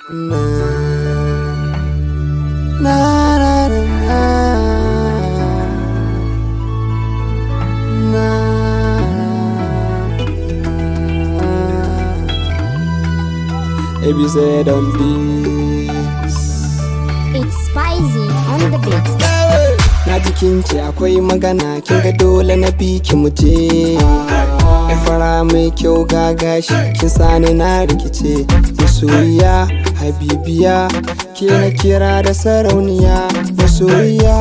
Na na na na na na. ABZ on this. It's Spicy on the beat. Na jikin ce akwai magana, kin ga dole na bi ki mu je. Yar fara mai kyau, ga gashi kin sani na rikice. Masoyiya, habibiya, ke na kira da sarauniya. Masoyiya,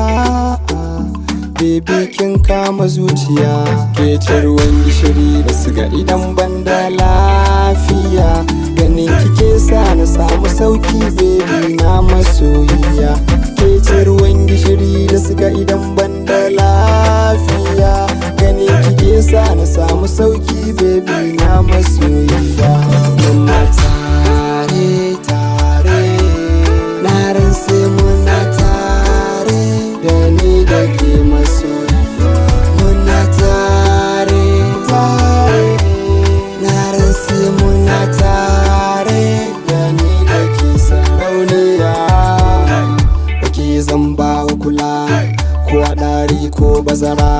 baby, kin kama zuciya. Ke ce ruwan gishiri da siga idan ban da lafiya. Ganin kike sa na samu sauki, baby na, masoyiya. Ke ce ruwan gishiri da siga idan ban da lafiya. Ganin kike sa na samu sauki, baby na, masoyiya. Muna tare tare, na rantse muna tare da ni da ke, masoyiya. Muna tare tare, na rantse muna tare da ni da ke, sarauniya. Ke zan ba wa kula ko a ɗari ko bazara.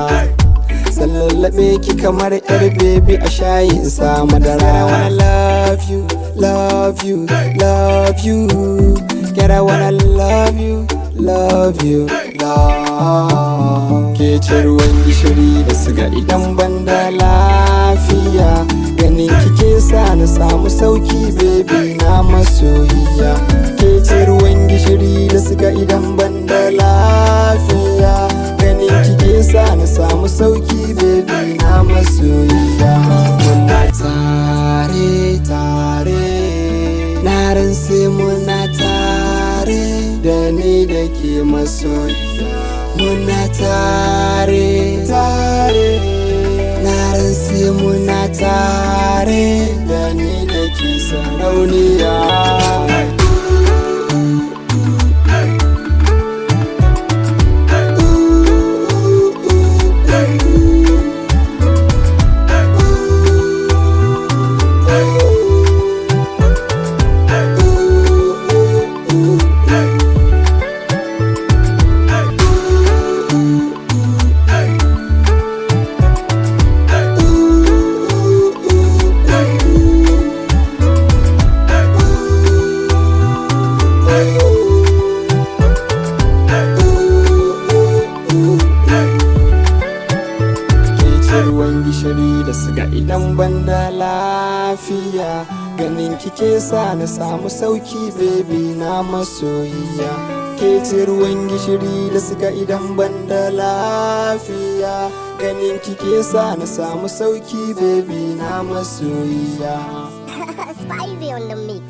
Sallallabe ki kamar yar baby, a shayi in sa madara. I wanna love you, love you, love you. Girl, I wanna love you, love you, love. Ke ce ruwan gishiri da siga idan ban da lafiya. Ganin kike sa na samu sauki, baby na, masoyiya. Ke ce ruwan gishiri da siga idan ban da lafiya. Ganin kike sa na samu sauki, baby na, masoyiya. Muna tare tare, na rantse muna tare da ni da ke, masoyiya. Muna tare tare, na rantse muna tare da ni da ke, sarauniya. Ke ce ruwan gishiri da siga idan ban da lafiya. Ganin kike sa na samu sauki, baby na, masoyiya. Ke ce ruwan gishiri da siga idan ban da lafiya. Ganin kike sa na samu sauki, baby na, masoyiya. Spicy on the mix.